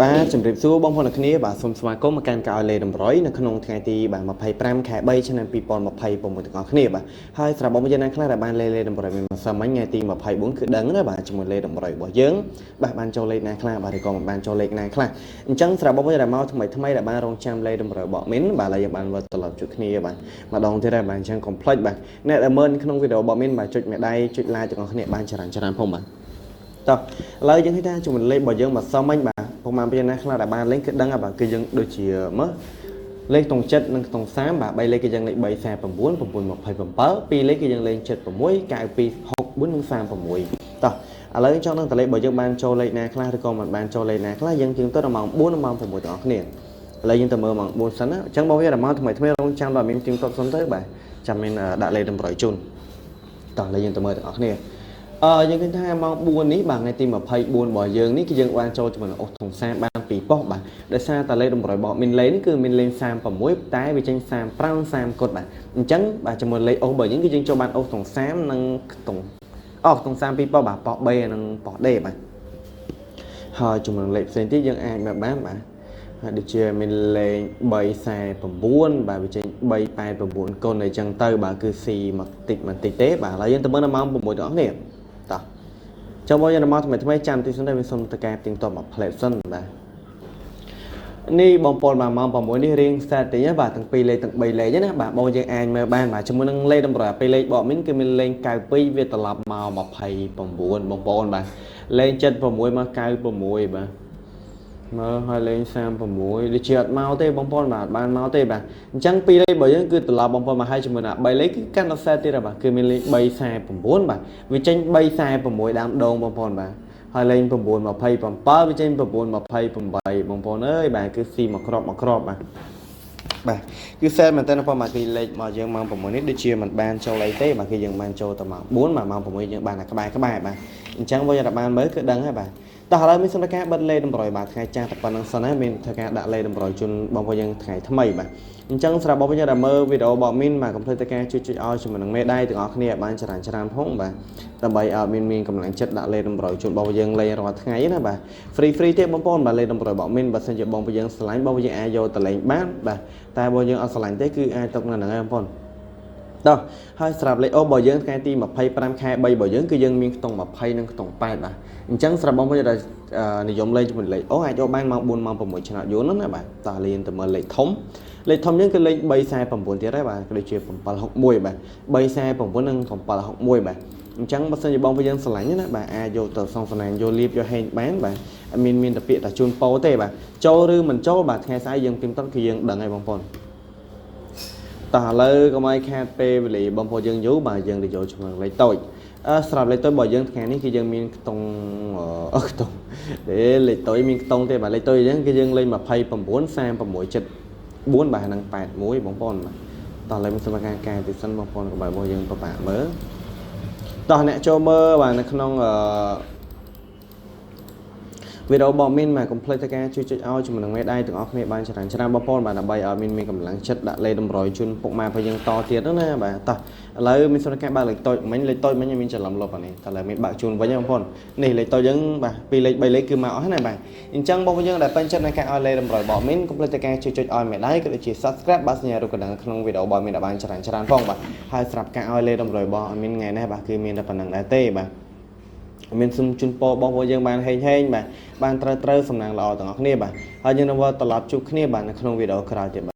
បាទជម្រាបសួរបងប្អូនអ្នកគ្នាបាទសូមស្វាគមន៍មកកាន់ការឲ្យលេតម្រុយនៅក្នុងថ្ងៃទីបាទ25ខែ3ឆ្នាំ2026ទាំងអស់គ្នាបាទហើយសម្រាប់បងប្អូនយើងណាខ្លះដែលបានលេលេតម្រុយមានម្សិលមិញថ្ងៃទី24គឺដឹងណាបាទជាមួយលេតម្រុយរបស់យើងបាទបានចូលលេខណាខ្លះបាទឬក៏មិនបានចូលលេខណាខ្លះអញ្ចឹងសម្រាប់បងប្អូនដែលមកថ្មីថ្មីដែលបានរងចាំលេតម្រុយរបស់មីនបាទឥឡូវយើងបានវិលត្រឡប់ជួបគ្នាបាទម្ដងទៀតហើយបាទអញ្ចឹងកុំភ្លេចបាទអ្នកដែលមើលក្នុងវីដេអូរបស់មីនបាទចុចមេដៃចុច like ទាំងអស់គ្នាបានច្រើនច្រើនផងបាទតោះឥឡូវយើងឃើញថាជាមួយលេខរបស់យើងមកសមមិញបាទពុកម៉ែពីណាខ្លះដែលបានលេងគឺដឹងហើយបាទគឺយើងដូចជាមើលលេខក្នុង7និងក្នុង30បាទ3លេខគឺយើងលេខ3 49 9 27 2លេខគឺយើងលេខ76 92 64និង36តោះឥឡូវចង់ដឹងតលេខរបស់យើងបានចូលលេខណាខ្លះឬក៏មិនបានចូលលេខណាខ្លះយើងជឿទៅដល់ម៉ោង4និងម៉ោង6ទាំងអស់គ្នាឥឡូវយើងទៅមើលម៉ោង4សិនណាអញ្ចឹងបងវាដល់ម៉ោងថ្មីថ្មីរងចាំដល់មានទៀងទាត់សិនទៅបាទចាំមានដាក់លេខតម្រុយជូនតោះឥឡូវយើងទៅមើលទាំងអស់គ្នាអឺយើងឃើញថាម៉ោង4នេះបាទថ្ងៃទី24របស់យើងនេះគឺយើងបានចូលជាមួយនឹងអូសថងសាបាន2ប៉ុស្តិ៍បាទដោយសារតែលេខតម្រុយរបស់មានលេខនេះគឺមានលេខ36តែវាចេញ35 30គត់បាទអញ្ចឹងបាទជាមួយលេខអូសរបស់យើងគឺយើងចូលបានអូសថងសានិងខ្ទង់អូខ្ទង់32ប៉ុស្តិ៍បាទប៉ុស្តិ៍ B និងប៉ុស្តិ៍ D បាទហើយជាមួយនឹងលេខផ្សេងទៀតយើងអាចមកបានបាទហើយដូចជាមានលេខ349បាទវាចេញ389កុនអីចឹងទៅបាទគឺ C មកតិចបន្តិចទេបាទឥឡូវយើងទៅមើលនៅម៉ោង6ទាំងអស់គ្នាតោះចាំមកយើងមកថ្មីថ្មីចាំទីសិនទៅវាសុំតកែទៀងទាត់មកផ្លែតសិនបាទនេះបងប្អូនបាទម៉ោង6នេះរៀងសែតតិចបាទទាំង2លេខទាំង3លេខណាបាទបងយើងអាចមើលបានបាទជាមួយនឹងលេខតម្រូវពេលលេខបកមីនគឺមានលេខ92វាត្រឡប់មក29បងប្អូនបាទលេខ76មក96បាទមើលហើយលេង36ដូចជាអត់មកទេបងប្អូនបាទបានមកទេបាទអញ្ចឹងពីរលេខរបស់យើងគឺត្រឡប់បងប្អូនមកឲ្យជាមួយនឹង3លេខគឺកាន់តែសែតទៀតបាទគឺមានលេខ349បាទវាចេញ346ដើមដងបងប្អូនបាទហើយលេខ927វាចេញ928បងប្អូនអើយបាទគឺស៊ីមកក្របមកក្របបាទបាទគឺសែតមែនតើបងបាទគឺលេខមកយើងម៉ោង6នេះដូចជាមិនបានចូលអីទេបាទគឺយើងបានចូលតែម៉ោង4បាទម៉ោង6យើងបានតែក្បែរក្បែរបាទអញ្ចឹងបើយើងបានមើលគឺដឹងហើយបាទតោះឥឡូវមានសុំការបិទលេខតម្រុយបាទថ្ងៃចាស់តែប៉ុណ្្នឹងសិនហើយមានធ្វើការដាក់លេខតម្រុយជូនបងប្អូនយើងថ្ងៃថ្មីបាទអញ្ចឹងសម្រាប់បងប្អូនយើងដែលមើលវីដេអូរបស់មីនបាទកុំភ្លេចធ្វើការជួយចុចឲ្យជាមួយនឹងមេដៃទាំងអស់គ្នាឲ្យបានច្រើនច្រើនផងបាទដើម្បីឲ្យមានមានកម្លាំងចិត្តដាក់លេខតម្រុយជូនបងប្អូនយើងលេងរាល់ថ្ងៃណាបាទ free free ទេបងប្អូនបាទលេខតម្រុយរបស់មីនបើសិនជាបងប្អូនយើងស្រឡាញ់បងប្អូនយើងអាចយកទៅលេងបានបាទតែបងយើងអត់ស្រឡាញ់ទេគឺអាចទុកនៅហ្នឹងហើយបងប្អូនតោះហើយស្រាប់លេខអូរបស់យើងថ្ងៃទី25ខែ3របស់យើងគឺយើងមានខ្ទង់20និងខ្ទង់8បាទអញ្ចឹងស្រាប់បងប្អូនដែលនិយមលេងជាមួយលេខអូអាចយកបានម៉ោង4ម៉ោង6ឆ្នាំយូរហ្នឹងណាបាទតោះលេងទៅមើលលេខធំលេខធំយើងគឺលេខ349ទៀតហើយបាទក៏ដូចជា761បាទ349និង761បាទអញ្ចឹងបើសិនជាបងប្អូនយើងស្រឡាញ់ណាបាទអាចយកទៅសងសំណាងយកលៀបយកហេងបានបាទអត់មានមានតែពាក្យតែជូនពោទេបាទចូលឬមិនចូលបាទថ្ងៃស្អែកយើងពីមតគឺយើងដឹងហើយបងប្អូនតោះឥឡូវកុំឲ្យខាតពេលវេលាបងប្អូនយើងយូរបាទយើងទៅយកជាមួយលេខតូចអឺស្រាប់លេខតូចរបស់យើងថ្ងៃនេះគឺយើងមានខ្ទង់អឺខ្ទង់ទេលេខតូចមានខ្ទង់ទេបាទលេខតូចអញ្ចឹងគឺយើងលេខ29 36 74បាទហ្នឹង81បងប្អូនបាទតោះឥឡូវមានសម្រាប់ការកែទីសិនបងប្អូនកុំឲ្យបងយើងពិបាកមើលតោះអ្នកចូលមើលបាទនៅក្នុងអឺវីដេអូរបស់មីនបាទកុំភ្លេចទៅការជួយចុចឲ្យជាមួយនឹងមេដៃទាំងអស់គ្នាបានច្រើនច្រើនបងប្អូនបាទដើម្បីឲ្យមីនមានកម្លាំងចិត្តដាក់លេខតម្រុយជូនពុកម៉ែរបស់យើងតទៀតណាបាទតោះឥឡូវមានសុនការបើកលេខតូចមិញលេខតូចមិញមានច្រឡំលុបអានេះតើឥឡូវមានបើកជូនវិញបងប្អូននេះលេខតូចយើងបាទពីរលេខ3លេខគឺមកអស់ហើយណាបាទអញ្ចឹងបងប្អូនយើងដែលពេញចិត្តในការឲ្យលេខតម្រុយរបស់មីនកុំភ្លេចទៅការជួយចុចឲ្យមេដៃក៏ដូចជា Subscribe បាទសញ្ញារូបកណ្ដឹងក្នុងវីដេអូរបស់មីនឲ្យបានច្រើនច្រើនផងបាទហើយស្រាប់ការឲ្យលេខតម្រុយរបស់មីនថ្ងៃនេះបាទគឺមានតែប៉ុណ្្នឹងដែរទេបាទមានសុំជូនពរបងប្អូនយើងបានហេងហេងបាទបានត្រូវត្រូវសំណាងល្អទាំងអស់គ្នាបាទហើយយើងនឹងវិលត្រឡប់ជួបគ្នាបាទនៅក្នុងវីដេអូក្រោយទៀតបាទ។